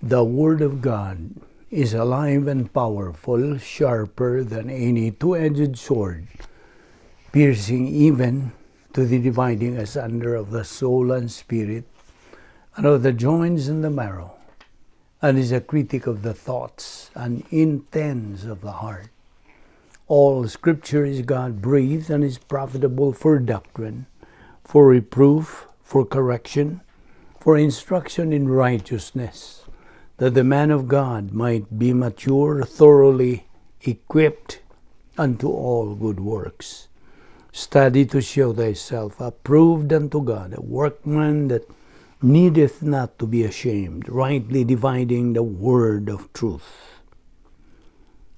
The Word of God is alive and powerful, sharper than any two-edged sword, piercing even to the dividing asunder of the soul and spirit, and of the joints and the marrow, and is a critic of the thoughts and intents of the heart. All Scripture is God-breathed and is profitable for doctrine, for reproof, for correction, for instruction in righteousness, that the man of God might be mature, thoroughly equipped unto all good works. Study to show thyself approved unto God, a workman that needeth not to be ashamed, rightly dividing the word of truth.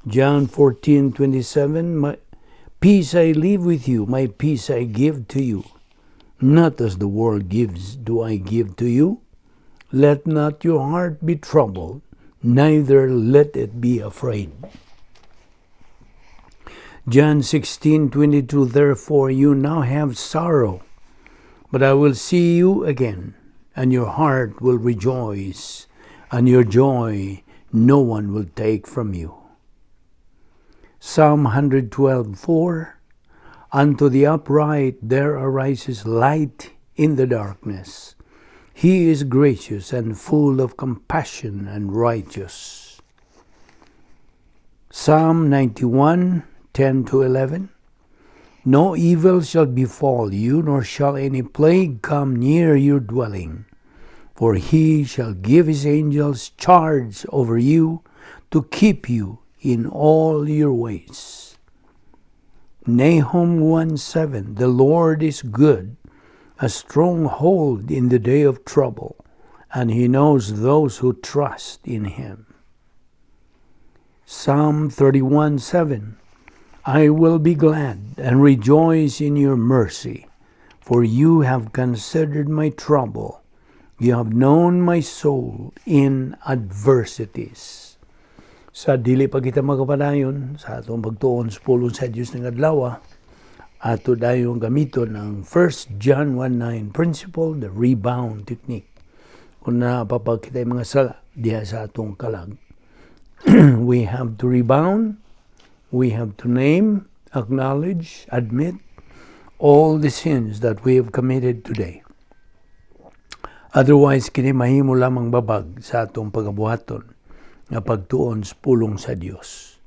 John 14:27, "My peace I leave with you, my peace I give to you. Not as the world gives do I give to you. Let not your heart be troubled, neither let it be afraid." John 16:22, "Therefore you now have sorrow, but I will see you again, and your heart will rejoice, and your joy no one will take from you." Psalm 112:4, "Unto the upright there arises light in the darkness. He is gracious and full of compassion and righteous." Psalm 91:10 to 11, "No evil shall befall you, nor shall any plague come near your dwelling. For he shall give his angels charge over you to keep you in all your ways." Nahum 1:7, "The Lord is good, a stronghold in the day of trouble, and he knows those who trust in him." Psalm 31:7, "I will be glad and rejoice in your mercy, for you have considered my trouble. You have known my soul in adversities." Sa dili pa kita magapadayon sa atong pagtuon sa pulong sa Dios ning adlaw, ato dayong gamiton ang 1 John 1:9 principle, the rebound technique. Kung napapagkita mga sala diha sa atong kalag, we have to rebound, we have to name, acknowledge, admit all the sins that we have committed today. Otherwise, kini mahimo lamang babag sa atong pagabuhaton nga pagtuon sa pulong sa Dios.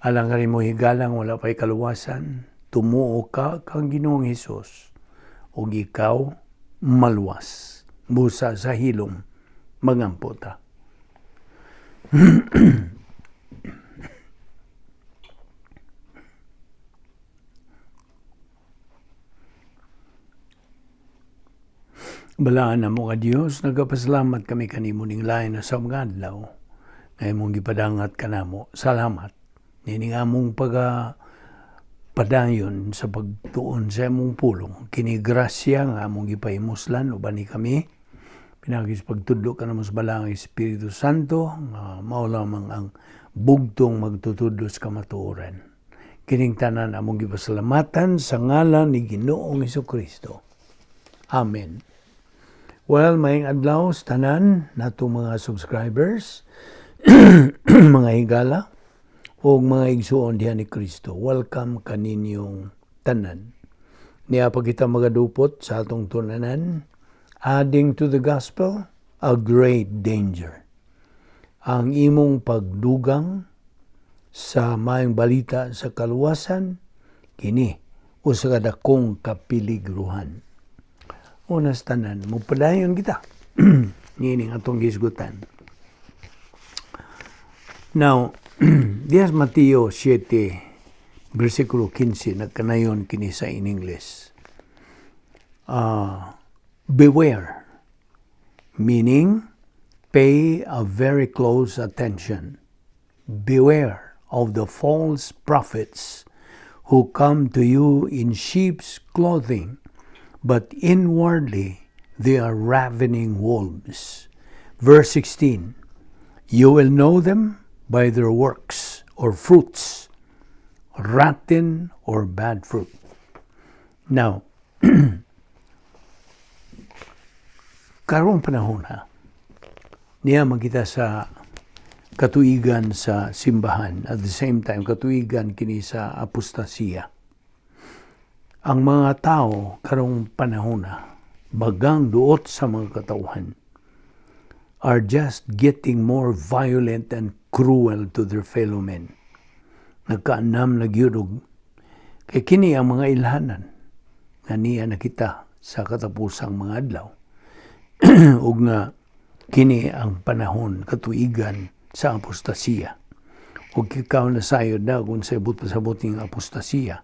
Alang nga mo higalang wala pa'y kaluwasan, tumuo ka kang Ginoong Hesus ug ikaw maluwas. Busa sa hilom, magampo ta. Balaan namo nga Dios, nagapasalamat kami kanimo ning lain na sa mga adlaw nga imong gipadangat kanamo. Salamat nining among paga padayon sa pagtuon sa imong pulong. Kini grasya nga among gipahimuslan uban ni kami pinaagi sa pagtudlo kanamo sa Balaang Espiritu Santo nga mao lamang ang bugtong magtutudlo sa kamatuoran. Kining tanan among gipasalamatan sa ngalan ni Ginoong Hesukristo. Amen. Well, maayong adlaw sa tanan natong mga subscribers, mga higala, ug mga igsuon diha ni Kristo. Welcome kaninyong tanan. Niya pa kita magadupot sa atong tun-anan, adding to the gospel, a great danger. Ang imong pagdugang sa maayong balita sa kaluwasan, kini usa ka dakong kapiligruhan. Unas tanan, mupadayon kita niining atong gisgutan. Now, diha sa Mateo 7, versikulo 15, nagkanayon kini sa in English. Beware, meaning pay a very close attention. Beware of the false prophets who come to you in sheep's clothing, but inwardly they are ravening wolves. Verse 16, "You will know them by their works or fruits," rotten or bad fruit. Now, karong panahon ha, Niya makita sa katuigan sa simbahan. At the same time, katuigan kini sa apostasiya. Ang mga tao karong panahon na, bagang duot sa mga katauhan, are just getting more violent and cruel to their fellow men. Nagkaanam na gyud og kay kini ang mga ilhanan nga niya nakita sa katapusang mga adlaw ug nga kini ang panahon, katuigan sa apostasiya. Ug ikaw nasayod na kung sa ibot pasabot ning apostasiya.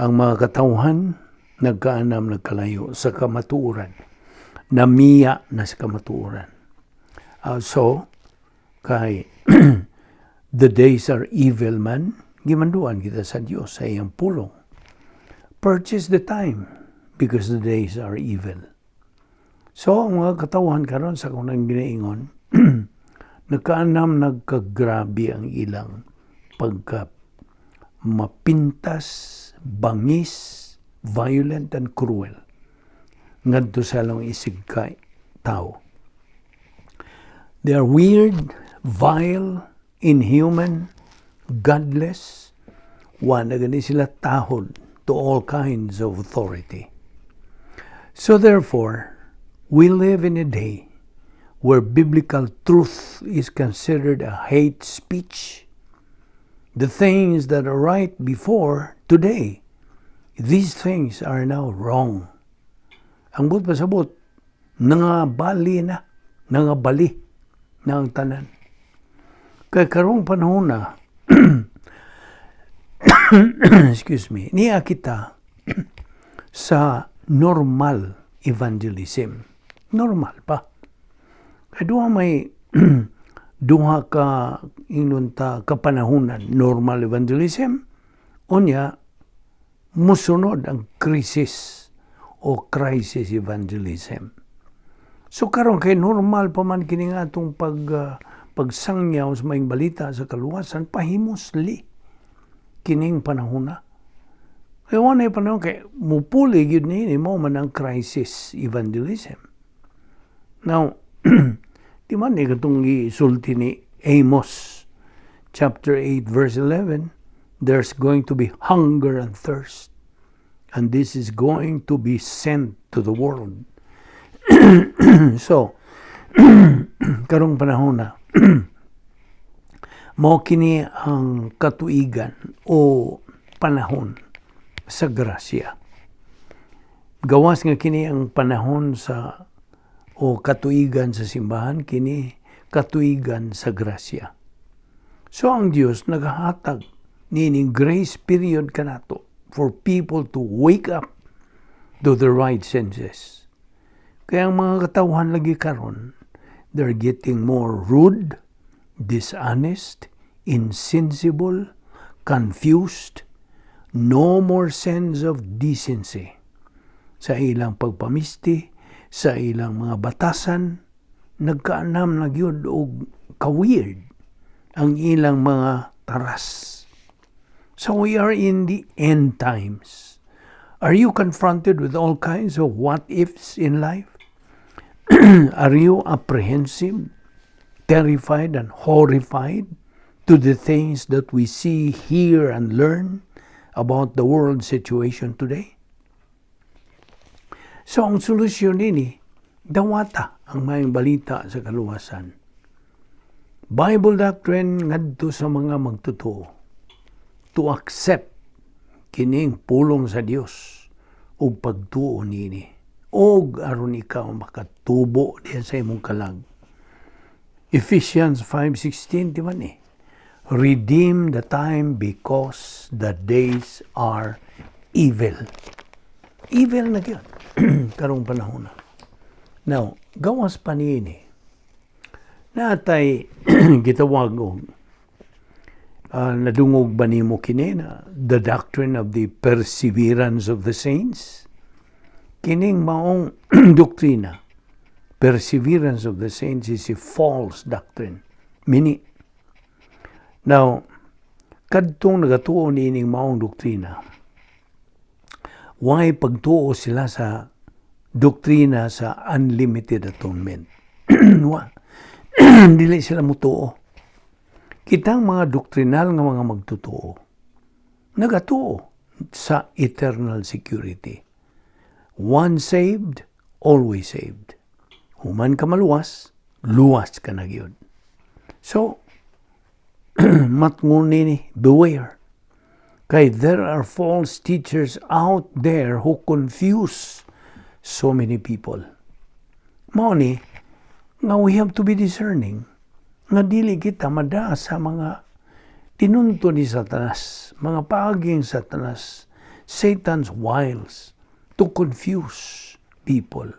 Ang mga katawhan nagkaanam, nagkalayo sa kamatuoran. Namiya na sa kamatuoran. So, kay the days are evil man, gimanduan kita sa Dios sa iyang pulong. Purchase the time because the days are evil. So, ang mga katawhan karon sa kunang ginaingon, nagkaanam, nagkagrabe ang ilang pagka mapintas, bangis, violent and cruel ngadto sa ilang isig ka tao. They are weird, vile, inhuman, godless. Wa na gani sila tahod to all kinds of authority. So therefore, we live in a day where biblical truth is considered a hate speech. The things that are right before, today, these things are now wrong. Ang buot pasabot, nangabali na, nangabali na ang tanan. Kay karong panahon na, excuse me, niya kita sa normal evangelism. Normal pa. Kay duha may duha ka ingnon ta kapanahunan, normal evangelism, unya musunod ang crisis o crisis evangelism. So karon kay normal pa man kini nga atong pagsangyaw sa maayong balita sa kaluwasan, pahimusli kining panahon na. Kay wala panahon kay mupuli gyud ni mo man ang crisis evangelism. Now, di man ni katong gisulti ni Amos chapter 8 verse 11, there's going to be hunger and thirst, and this is going to be sent to the world. So, karong panahon na, mao kini ang katuigan o panahon sa grasya. Gawas nga kini ang panahon sa o katuigan sa simbahan, kini katuigan sa grasya. So ang Dios nagahatag nining grace period kanato for people to wake up to the right senses. Kaya ang mga katawhan lagi karon, they're getting more rude, dishonest, insensible, confused, no more sense of decency sa ilang pagpamisti, sa ilang mga batasan, nagkaanam na gyud og ka-weird ang ilang mga taras. So we are in the end times. Are you confronted with all kinds of what ifs in life? Are you apprehensive, terrified, and horrified to the things that we see, hear, and learn about the world situation today? So ang solusyon nini, dawata ang maayong balita sa kaluwasan. Bible doctrine ngadto sa mga magtotoo to accept kining pulong sa Dios ug pagtuo nini og aron ikaw makatubo diyan sa imong kalag. Ephesians 5:16, di ba ni? Redeem the time because the days are evil. Evil na gyud karong panahon na. Now, gawas pa niini, natay gitawag og nadungog ba nimo kini na the doctrine of the perseverance of the saints? Kining maong doktrina, perseverance of the saints, is a false doctrine. Mini. Now, kadtong nagatuo niining maong doktrina, why pagtuo sila sa doktrina sa unlimited atonement? Wa. Dili sila mutuo. Kitang mga doktrinal nga mga magtutuo, nagatuo sa eternal security. Once saved, always saved. Human ka maluwas, luwas ka na gyud. So, matnguni ni, beware. Kay there are false teachers out there who confuse so many people. Mao ni nga we have to be discerning nga dili kita madaa sa mga tinunto ni Satanas, mga paaging Satanas, Satan's wiles to confuse people.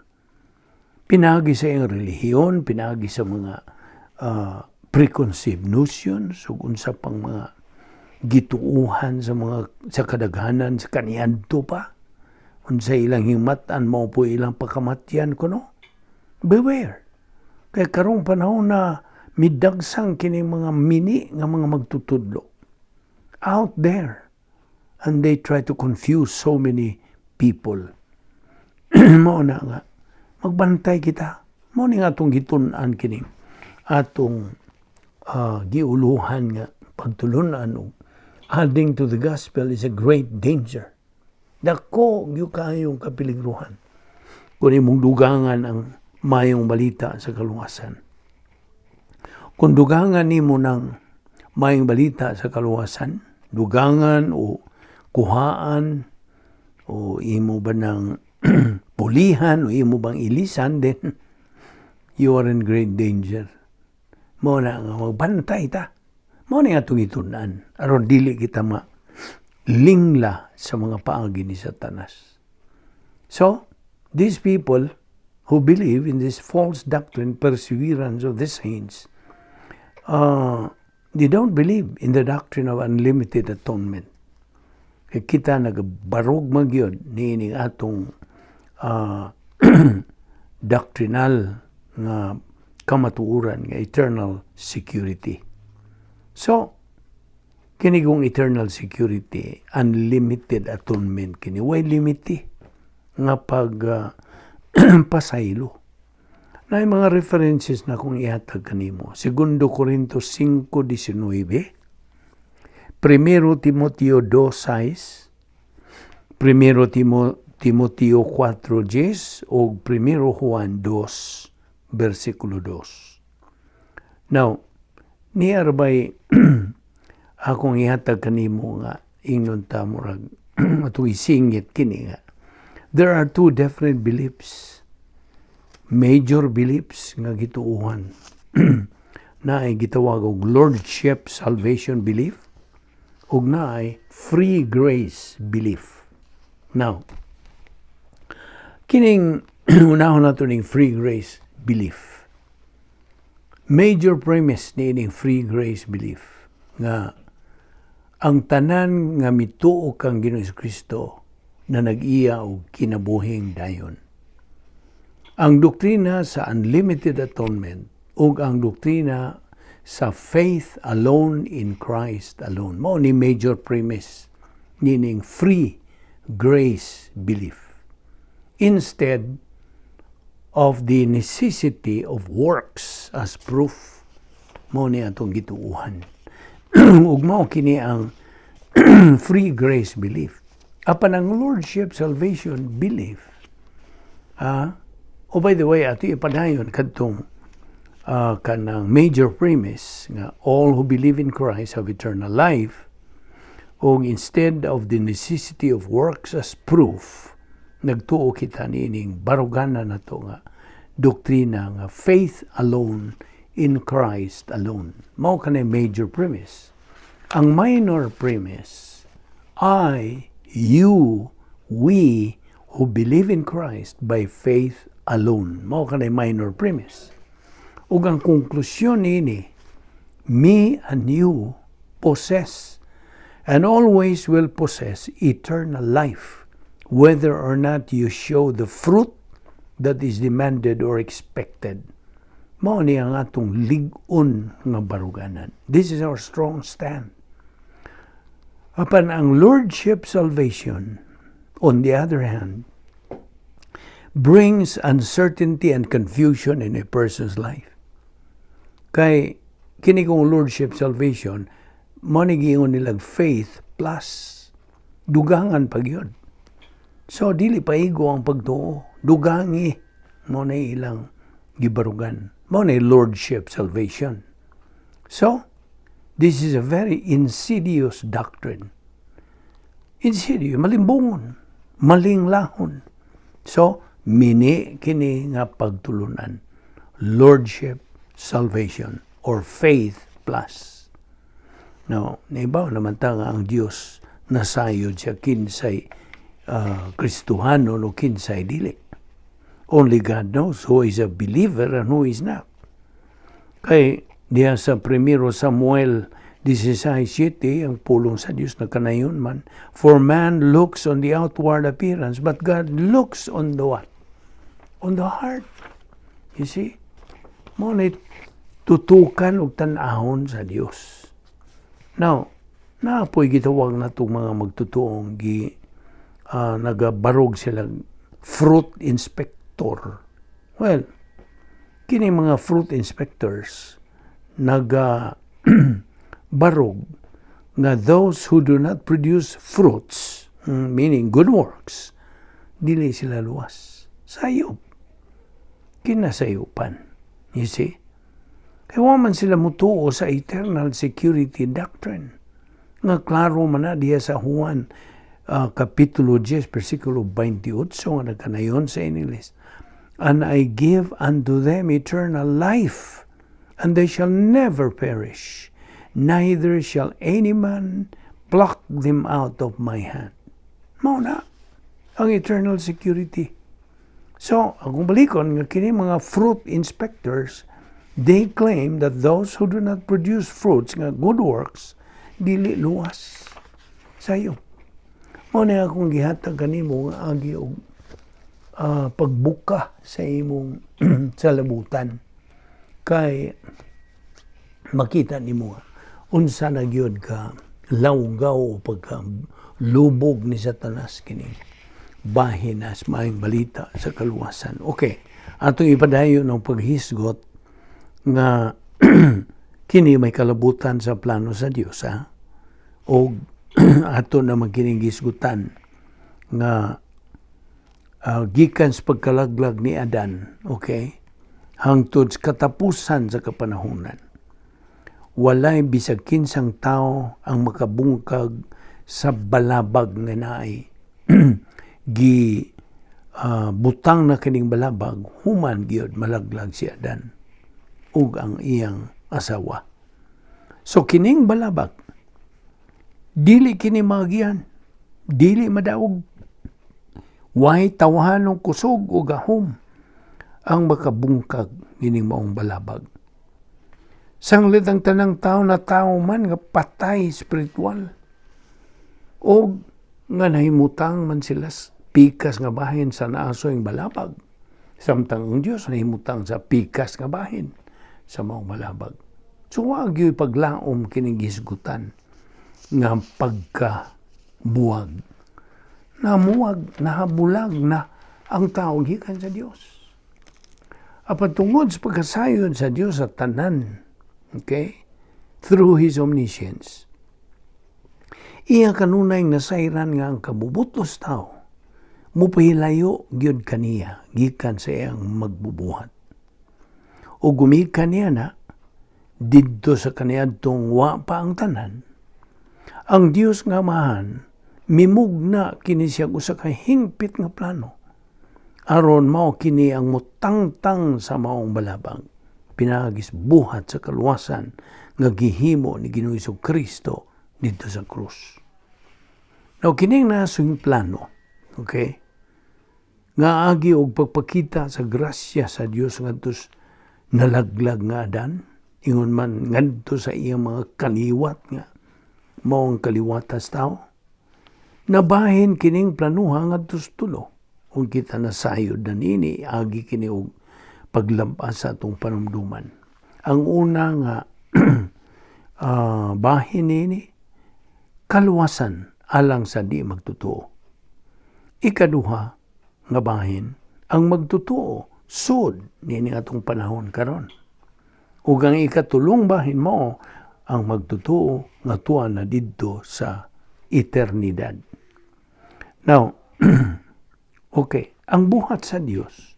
Pinagi sa iyang relihiyon, pinagi sa mga preconceived notions, ug unsa pang mga gituuhan sa mga sa kadaghanan sa kaniadto pa, unsa ilang himatan, mao po ilang pakamatyan kuno. Beware kay karong panahon na midagsang kini mga mini nga mga magtutudlo out there and they try to confuse so many people. Mao na nga magbantay kita. Mao ni nga atong gitun-an kini atong giuluhan nga pagtulunan og adding to the gospel is a great danger. Dako gyud kaayong kapiligruhan kung imong dugangan ang Maayong Balita sa kaluwasan. Kung dugangan nimo ng Maayong Balita sa kaluwasan, dugangan o kuhaan o imo ba ng pulihan o imo bang ilisan, then you are in great danger. Mao na nga magbantay ta. Mao ni atong gitun-an aron dili kita ma lingla sa mga paagi ni Satanas. So, these people who believe in this false doctrine, perseverance of the saints, they don't believe in the doctrine of unlimited atonement. Kay kita nagabarog man gyud niining atong doctrinal nga kamatuoran nga eternal security. So, kini kung eternal security, unlimited atonement kini, way limit nga pag pasaylo. Na mga references na kung ihatag kanimo. Segundo Corinto 5:19, Primero Timoteo 2:6, Primero Timoteo 4:10 o Primero Juan 2 versikulo 2. Now, ni arbay akong ihatag kanimo nga ingnon ta murag atong isingit kini nga there are two different beliefs, major beliefs nga gituohan na ay gitawag og lordship salvation belief ug naay free grace belief. Now, kining unahon nato ning free grace belief. Major premise niining free grace belief nga ang tanan nga mituo kang Ginoong Kristo na nag-iya og kinabuhing dayon. Ang doktrina sa unlimited atonement ug ang doktrina sa faith alone in Christ alone. Mao ni major premise nining free grace belief, instead of the necessity of works as proof. Mao ni atong gituuhan. Ug mao kini ang free grace belief. Apan ang lordship salvation belief, oh, by the way, ato ipadayon kadtong kanang major premise nga all who believe in Christ have eternal life ug instead of the necessity of works as proof, nagtuo kita niining baruganan nato nga doktrina nga faith alone in Christ alone. Mao kanay major premise. Ang minor premise, I, you, we who believe in Christ by faith alone. Mao kanay minor premise. Ug ang konklusyon niini, me and you possess and always will possess eternal life, whether or not you show the fruit that is demanded or expected. Mao ni ang atong lig-on nga baruganan. This is our strong stand. Apan ang lordship salvation, on the other hand, brings uncertainty and confusion in a person's life. Kay kini kong lordship salvation, mao ni giingon nilang faith plus. Dugangan pa gyud. So dili paigo ang pagtuo, dugangi, mao na ilang gibarugan. Mao na lordship salvation. So this is a very insidious doctrine. Insidious, malimbungon, malinglahon. So mini kini nga pagtulunan. Lordship salvation or faith plus. Now, naibaw naman ta nga ang Dios nasayod siya kinsay Kristohano o kinsay dili. Only God knows who is a believer and who is not. Kay diha sa Primero Samuel 16:7, ang pulong sa Dios na kanayon man, "For man looks on the outward appearance, but God looks on the what? On the heart." You see? Mao na tutukan og tan-ahon sa Dios. Now, naa poy gitawag na itong mga magtutuong gi nagabarog sila fruit inspector. Well, kini mga fruit inspectors naga barog nga those who do not produce fruits, meaning good works, dili sila luwas. Sayop. Kinasayupan. You see? Kaya wa man sila mutuo sa eternal security doctrine. Nga klaro man na diya sa Juan Kapitulo 10, versikulo 28 nga nagkanayon sa English. "And I give unto them eternal life, and they shall never perish, neither shall any man pluck them out of my hand." Mao na ang eternal security. So, akong balikon nga kini mga fruit inspectors, they claim that those who do not produce fruits nga good works, dili luwas. Sayo. Mao na akong gihatag kanimo nga agi og pagbuka sa imong salabutan kay makita nimo nga unsa na gyud ka lawgaw o pagka lubog ni Satanas kini bahin as maayong balita sa kaluwasan. Okay, atong ipadayon ang paghisgot nga kini may kalabutan sa plano sa Dios, ha? O ato naman kining gisgutan nga gikan sa pagkalaglag ni Adan, okay, hangtod sa katapusan sa kapanahunan. Walay bisag kinsang tao ang makabungkag sa balabag nga naay gi butang na kining balabag human gyud malaglag si Adan ug ang iyang asawa. So kining balabag dili kini maagian, dili madaog. Way tawhanong kusog o gahom ang makabungkag nining maong balabag. Sanglit ang tanang tao na tao man nga patay spiritual o nga nahimutang man sila pikas nga bahin sa naasoy balabag. Samtang ang Dios nahimutang sa pikas nga bahin sa maong balabag. So wa gyud paglaom kining gisgutan nga pagkabuwag. Namuwag, nahabulag na ang tao gikan sa Dios. Apan tungod sa pagkasayod sa Dios sa tanan, okay, through His omniscience, iya kanunay nasayran nga ang kabubutos tao mupahilayo gyud kaniya gikan sa iyang magbubuhat. O gumikan niya na didto sa kaniadtong wa pa ang tanan, ang Dios nga Amahan mimugna kini siya usa ka hingpit nga plano aron mao kini ang mutangtang sa maong balabag pinaagis buhat sa kaluwasan nga gihimo ni Ginoong Kristo didto sa krus. Now, kining nasong plano, okay, nga agi og pagpakita sa grasya sa Dios ngadto nalaglag nga Adan, ingon man ngadto sa iyang mga kaliwat nga mao ang kaliwatas tao. Nabahin kining planuha ngadto sa tulo. Kung kita nasayod na nini, agi kini og paglampas sa atong panumduman. Ang una nga bahin nini, kaluwasan alang sa di magtotoo. Ikaduha nga bahin, ang magtotoo sud nini atong panahon karon. Ug ang ikatulong bahin mao ang magtotoo nga tuwa na didto sa eternidad. Now, okay, ang buhat sa Dios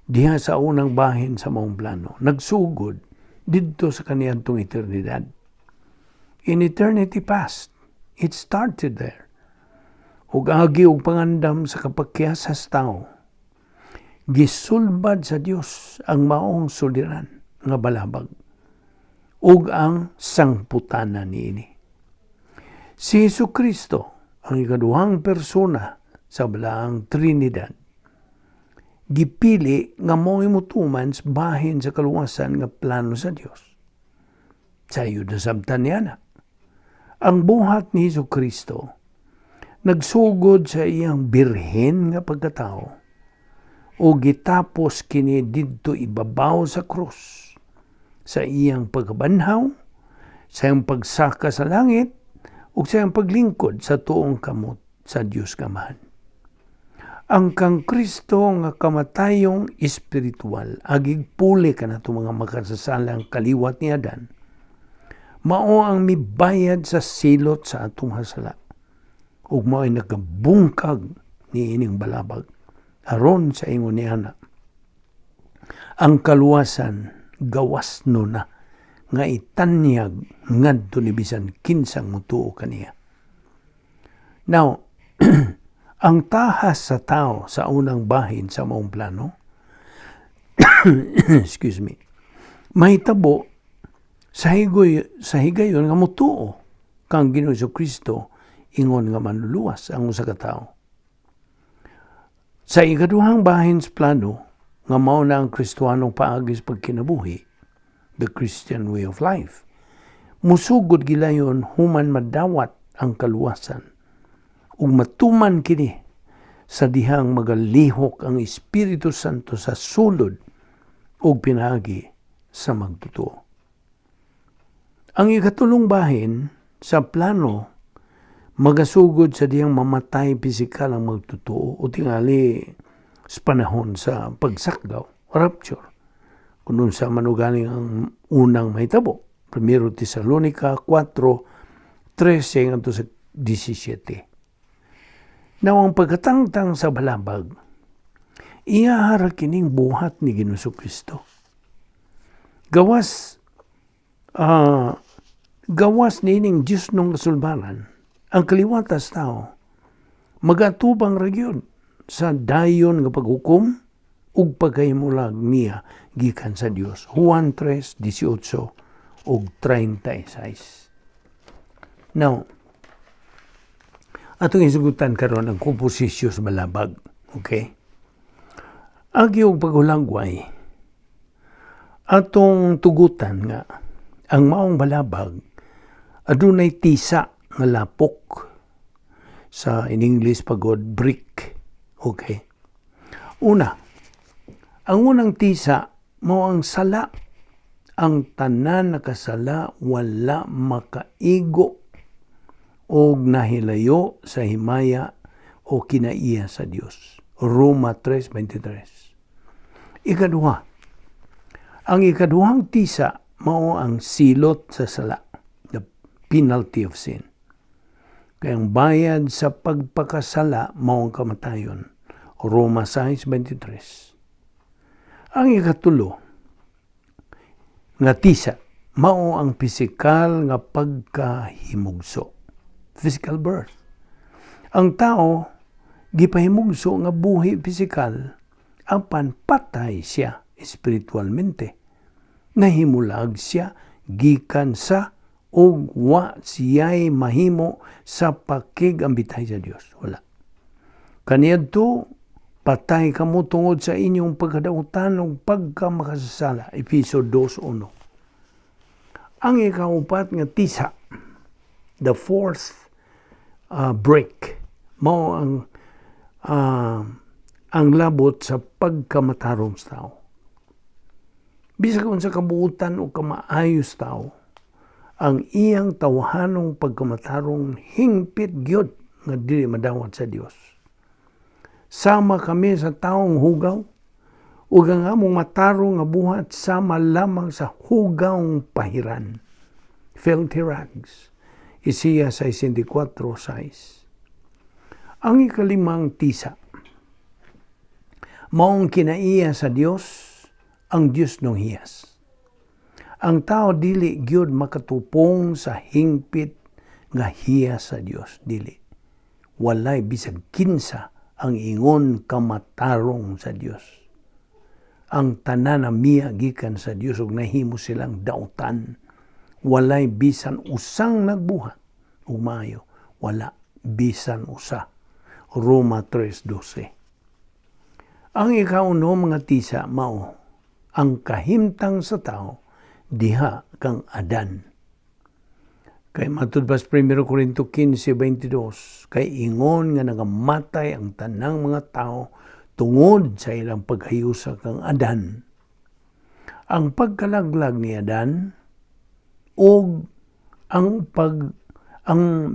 diha sa unang bahin sa maong plano, nagsugod didto sa kaniadtong eternidad. In eternity past, it started there. Ug agi og pangandam sa kapakyas sa tao, gisulbad sa Dios ang maong suliran nga balabag ug ang sangputanan niini. Si Hesus Kristo, ang ikaduhang persona sa Balaang Trinidad, gipili nga mo'y mutuman sa bahin sa kaluwasan nga plano sa Dios. Sayod na sabtan niya na. Ang buhat ni Hesus Kristo nagsugod sa iyang birhen nga pagkatao o gitapos kini didto ibabaw sa krus sa iyang pagkabanhaw, sa iyang pagsaka sa langit, ug sa iyang paglingkod sa tuong kamot sa Dios Amahan. Ang kang Kristo nga kamatayong espiritual, agig puli kanato mga makasasalang kaliwat ni Adan, mao ang mibayad sa silot sa atong hasala. Ug mao'y nagabungkag ni ining balabag. Aron sa ingon ni ana, ang kaluwasan gawas no na nga itanyag ngadto ni bisan kinsang mutuo kaniya. Now, ang tahas sa tao sa unang bahin sa maong plano, excuse me, mahitabo sa higayon nga mutuo kang Ginoo Kristo ingon nga manluluwas ang usa ka tawo. Sa ikaduhang bahin sa plano nga mao na ang Kristohanong paagi sa pagkinabuhi, the Christian way of life, musugod gilayon human madawat ang kaluwasan ug matuman kini sa dihang magalihok ang Espiritu Santo sa sulod ug pinaagi sa magtotoo. Ang ikatulong bahin sa plano magasugod sa dihang mamatay pisikal ang magtotoo o tingali sa panahon sa pagsakgaw, rapture. Kung unsa man ugaling ang unang mahitabo. Primero Tesalonica 4:13 ngadto sa 17. Now, ang pagkatangtang sa balabag, iyahara kining buhat ni Ginoong Kristo. Gawas nining Diyos nung kasulbaran, ang kaliwatas tao, magatubang ra gyud sa dayon nga paghukom ug pagkahimulag niya gikan sa Dios. Juan 3:18 ug 36. Now, atong isugutan karon ang komposisyon sa balabag. Okay? Agi og paghulagway, atong tugutan nga ang maong balabag adunay tisa nga lapok, sa in English pagod brick. Okay. Una, ang unang tisa mao ang sala. Ang tanan nakasala, wala makaigo og nahilayo sa himaya o kinaiya sa Dios. Roma 3:23. Ikaduha, ang ikaduhang tisa mao ang silot sa sala, the penalty of sin. Kay ang bayad sa pagpakasala mao ang kamatayon. Roma 6:23. Ang ikatulo nga tisa mao ang pisikal nga pagkahimugso. Physical birth. Ang tao gipahimugso nga buhi pisikal apan patay siya espiritualmente. Nahimulag siya gikan sa ug wa siya'y mahimo sa pakig-ambitay sa Dios. Wala. Kaniadto patay kamo tungod sa inyong pagkadautan ug pagkamakasasala. Efeso 2:1. Ang ikaupat nga tisa, the fourth brick, mao ang labot sa pagkamatarong sa tao. Bisag unsa kabuutan o kamaayos tao, ang iyang tawhanong pagkamatarong hingpit gyud nga dili madawat sa Dios. Sama kami sa taong hugaw, Ug ang among matarong nga buhat sama lamang sa hugawng pahiran. Filthy rags. Isaiah 64:6. Ang ikalimang tisa, maong kinaiya sa Dios, ang Dios nung hiyas. Ang tao dili gyud makatupong sa hingpit nga hiyas sa Dios, dili. Walay bisag kinsa ang ingon kamatarong sa Dios. Ang tanan na miya gikan sa Dios ug nahimo silang dautan. Walay bisan usang nagbuhat ug maayo, wala bisan usa. Roma 3:12. Ang ikaunom nga tisa mao ang kahimtang sa tao diha kang Adan. Kay matud pa sa 1 Corinto 15:22, kay ingon nga nagamatay ang tanang mga tao tungod sa ilang paghiusa kang Adan. Ang pagkalaglag ni Adan og ang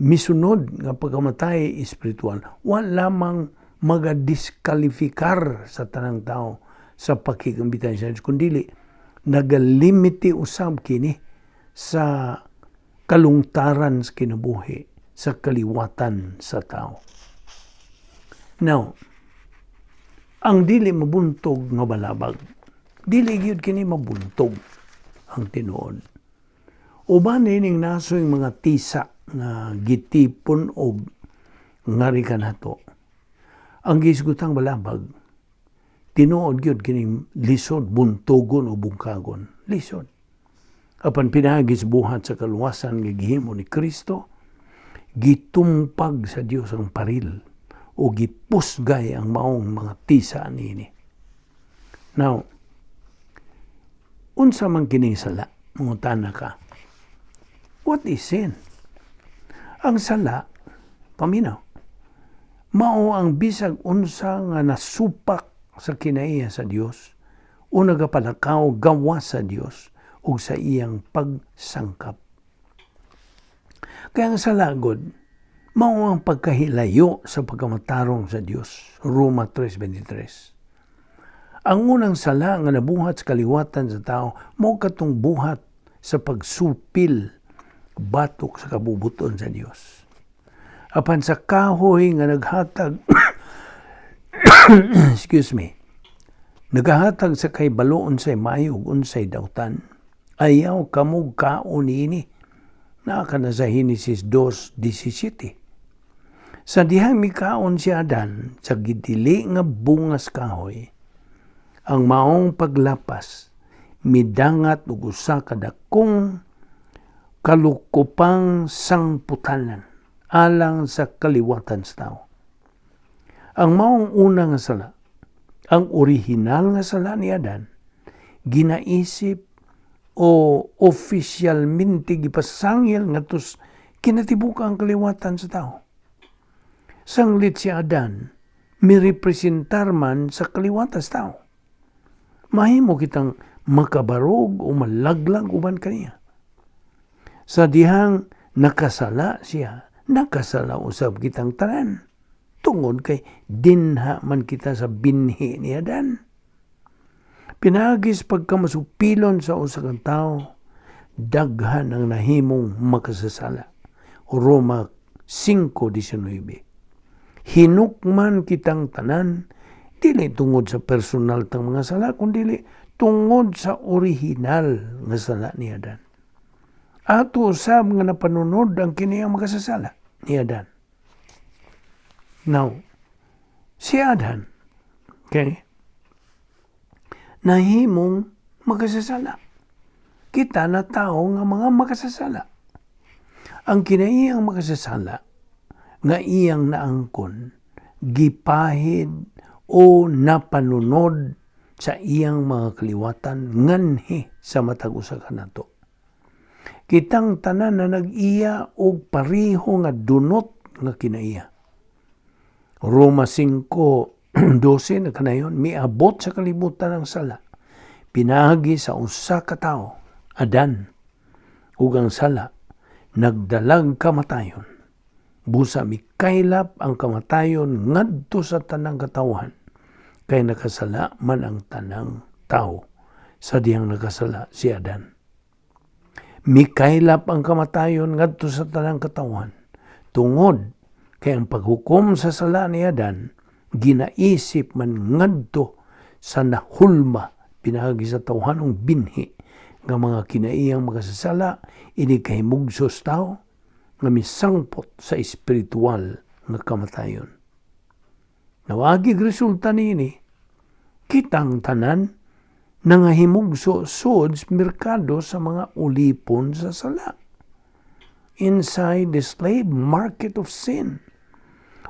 misunod nga pagkamatay espiritual wala lamang magadiskwalifikar sa tanang tao sa pakigambitan sa Diyos, kundi nagalimite usab kini sa kalungtaran sa kinabuhi, sa kaliwatan sa tao. Now, ang dili mabuntog nga balabag, dili gyud kini mabuntog ang tinuod. Uban ining nasoy mga tisa nga gitipon og ngari kanato. Ang gisgutang balabag, tinuod gyud kining lisod buntogon o bungkagon. Lisod. Apan pinaagi sa buhat sa kaluwasan nga gihimo ni Kristo, gitumpag sa Dios ang paril o gipusgay ang maong mga tisa niini. Now, unsa man kining sala? Mangutana ka. What is sin? Ang sala, paminaw, mao ang bisag unsa nga nasupak sa kinaiya sa Dios o nagapalakaw gawas sa Dios ug sa iyang pagsangkap. Kaya ang sala gud, mao ang pagkahilayo sa pagkamatarong sa Dios. Roma 3:23. Ang unang sala nga nabuhat sa kaliwatan sa tao, mao katong buhat sa pagsupil batok sa kabubuton sa Dios. Apan sa kahoy nga naghatag, excuse me, nagahatag sa kahibalo unsay maayo ug unsay dautan, ayaw kamog kaon niini. Naa kana sa Genesis 2:17. Sa dihang mikaon si Adan sa gidili nga bungas kahoy, ang maong paglapas midangat og usa ka dakong kalukopang sangputanan alang sa kaliwatan sa tao. Ang maong una nga sala, ang orihinal nga sala ni Adan, ginaisip o opisyalmente gipasangil ngadto sa kinatibuk-ang kaliwatan sa tao. Sanglit si Adan, mirepresentar man sa kaliwatan sa tao. Mahimo kitang makabarog o malaglag uban kaniya. Sa dihang nakasala siya, nakasala usab kitang tanan. Tungod kay dinha man kita sa binhi ni Adan. Pinaagi sa pagkamasupilon sa usa ka tawo, daghan ang nahimong makasasala. Roma 5:19. Hinukman kitang tanan, dili tungod sa personal tang mga sala, kundi tungod sa orihinal nga sala ni Adan. Ato usab nga napanunod ang kiniyang makasasala ni Adan. Now, si Adan, okay, nahimong makasasala. Kita na tao nga mga makasasala. Ang kinaiyang makasasala nga iyang naangkon, gipahid o napanunod sa iyang mga kaliwatan nganhi sa matag usa kanato. Kitang tanan na nag-iya og pareho nga dunot nga kinaiya. Roma 5:12 nagkanayon, miabot sa kalibutan ang sala pinaagi sa usa ka tawo, Adan, ug ang sala nagdalag kamatayon. Busa mikaylap ang kamatayon ngadto sa tanang katawhan. Kay nakasala man ang tanang tao sa dihang nakasala si Adan. Mikaylap ang kamatayon ngadto sa tanang katawhan tungod kay ang paghukom sa sala ni Adan ginaisip man ngadto sa nahulma pinaagi sa tawhanong binhi nga mga kinaiyang makasasala, ini kahimugso sa tao nga misangpot sa espiritual nga kamatayon. Nawagig resulta niini, kitang tanan nangahimugso sud sa merkado sa mga ulipon sa sala. Inside the slave market of sin.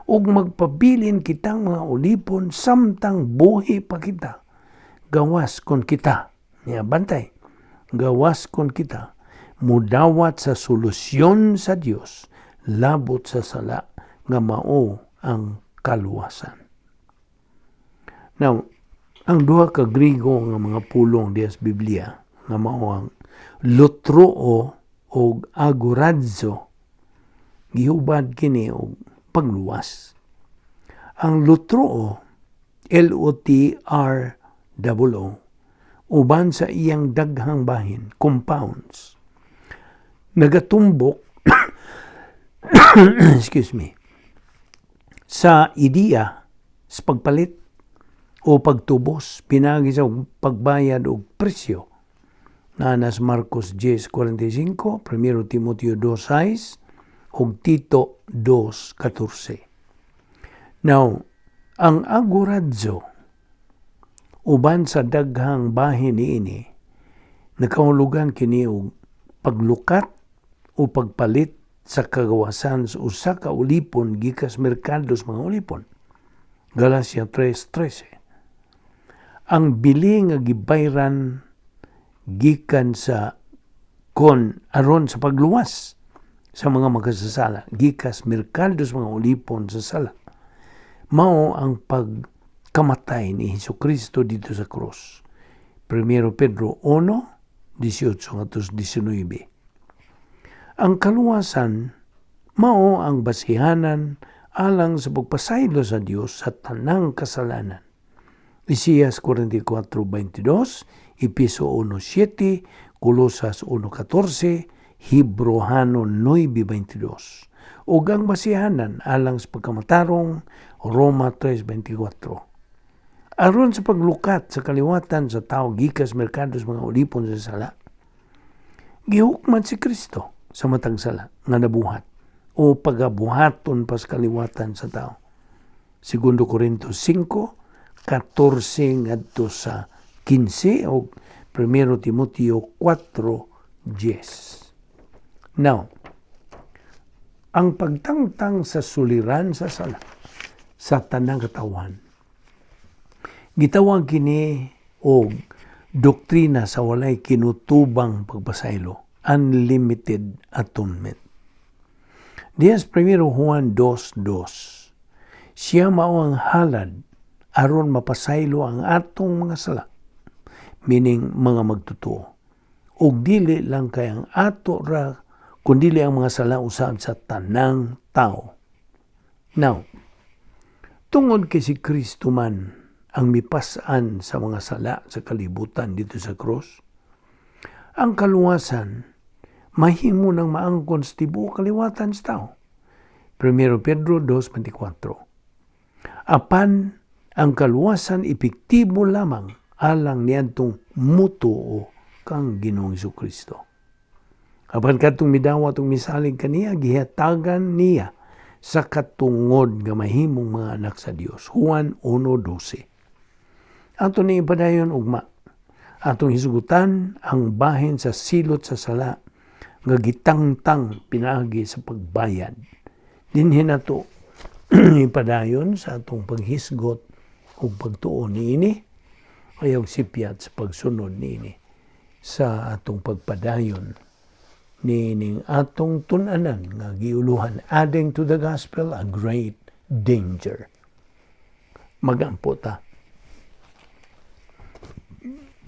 Ug magpabilin kitang mga ulipon samtang buhi pa kita. Gawas kon kita, niya bantay, gawas kon kita mudawat sa solusyon sa Dios labot sa sala nga mao ang kaluwasan. Now, ang duha ka Grigo nga mga pulong diya sa Biblia nga mao ang lutroo og agorazo, gihubad kini og pagluwas. Ang lutroo, L-O-T-R-O, uban sa iyang daghang bahin, compounds, nagatumbok, excuse me, sa ideya sa pagpalit o pagtubos pinaagi sa pagbayad og presyo na nas Marcos 10:45, 1 Timoteo 2:6 ug Tito 2:14. Now, ang agorazo, uban sa daghang bahin niini, nakahulugan kini og paglukat o pagpalit sa kagawasan sa usa ka ulipon gikas merkado sa mga ulipon. Galacia 3:13. Ang bili nga gibayran gikan sa kon aron sa pagluwas sa mga makasasala gikas merkado sa mga ulipon sa sala mao ang pagkamatay ni Hesus Kristo dito sa krus. 1 Pedro 1:18 ngadto 19. Ang kaluwasan mao ang basihanan alang sa pagpasaylo sa Dios sa tanang kasalanan. Isaias 44:22, Epeso 1:7, Kolosas 1:14, Hebrohano 9:22. Ug ang basihanan alang sa pagkamatarong, Roma 3:24. Aron sa paglukat sa kaliwatan sa tao gikas merkado sa mga ulipon sa sala, gihukman si Kristo sa matag sala nga nabuhat o pagabuhaton pa sa kaliwatan sa tao. Segundo Corinto 5:14 ngadto sa 15 o 1 Timoteo 4:10. Now, ang pagtangtang sa suliran sa sala sa tanang katawan, gitawag kini og doktrina sa walay kinutubang pagpasaylo, unlimited atonement. Diya sa 1 Juan 2:2, siya mao ang halad aron mapasaylo ang atong mga sala, meaning mga magtotoo. Ug dili lang kay ang ato ra, kundili ang mga sala usab sa tanang tao. Now, tungod kay si Kristo man ang mipas-an sa mga sala sa kalibutan dito sa krus, ang kaluwasan mahimo nang maangkon sa tibuok kaliwatan sa tao. 1 Pedro 2:24. Apan ang kaluwasan epektibo lamang alang niadtong mutuo kang Ginoong Kristo. Apan kadtong midawat ug misalig kaniya, gihatagan niya sa katungod nga mahimong mga anak sa Dios. Juan 1:12. Ato ni ipadayon ugma. Atong hisugutan ang bahin sa silot sa sala nga gitangtang pinaagi sa pagbayad. Dinhi nato ipadayon sa atong paghisgot ug pagtuo niini, ayaw sipyat sa pagsunod niini sa atong pagpadayon niining atong tun-anan nga giuluhan "Adding to the Gospel a Great Danger". Magampo ta.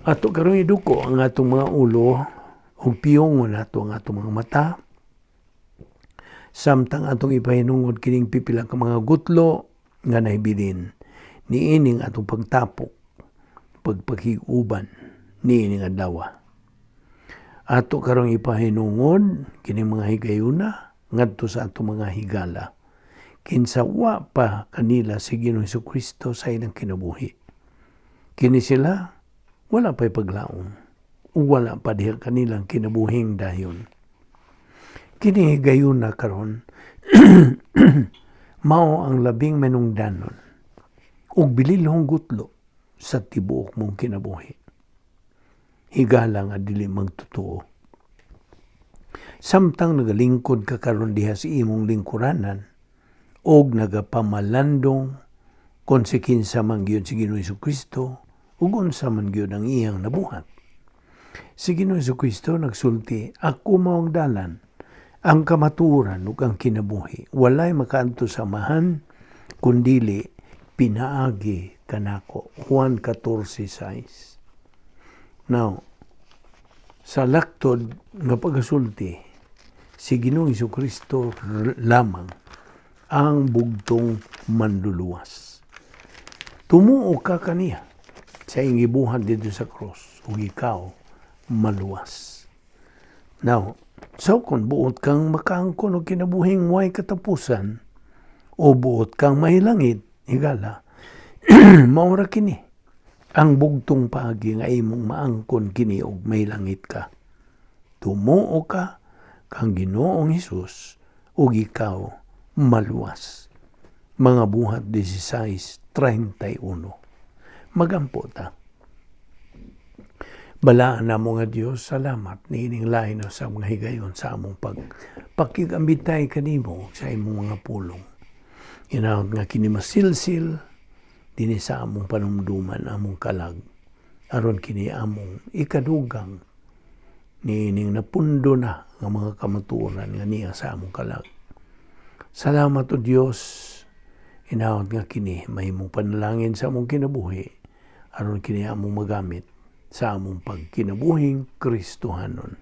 Ato karon iduko ang atong mga ulo ug piyongon nato ang atong mga mata samtang atong ipahinungod kining pipila ka mga gutlo nga nahibilin. Niining atong pagtapok, pagpakig-uban niining adlaw. Ato karong ipahinungod kining mga higayuna ngadto sa atong mga higala, kinsa wa pa kanila si Ginoong Kristo sa ilang kinabuhi. Kini sila wala pa'y paglaom ug wala pa diha kanilang kinabuhing dayon. Kini higayuna karon mao ang labing manungdanon ug bililhong gutlo sa tibuok mong kinabuhi. Higala nga dili magtotoo. Samtang nagalingkod ka karon diha sa imong lingkuranan og nagapamalandong kon si kinsa man gyud si Ginoong Kristo ug unsa man gyud ang iyang nabuhat. Si Ginoong Kristo nagsulti, "Ako mao ang dalan, ang kamatuoran ug ang kinabuhi. Walay makaadto sa Amahan kun dili pinaagi kanako." Juan 14:6. Now, sa laktod nga pagasulti, si Ginoong Kristo lamang ang bugtong manluluwas. Tumuo ka kaniya sa iyang gibuhat didto sa cross ug ikaw maluwas. Now, so kung buot kang makaangkon og kinabuhing way katapusan o buot kang mahilangit, higala, maura kini ang bugtong paagi nga imong maangkon kini og mahilangit ka. Tumuo ka kang Ginoong Hesus ug ikaw maluwas. Mga Buhat 16:31. Magampo ta. Balaan namo nga Dios, salamat niining lain sa mga higayon sa among pag pakigambitay kanimo sa imong mga pulong. Inahot nga kini masilsil dinhi sa among panumduman, among kalag, aron kini among ikadugang niining napundo na nga mga kamatuoran nga niya sa among kalag. Salamat, O Dios. Inahot nga kini mahimong panalangin sa among kinabuhi aron kini among magamit sa among pagkinabuhing Kristohanon.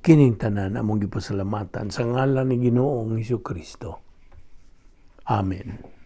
Kining tanan among gipasalamatan sa ngalan ni Ginoong Hesus Kristo. Amen.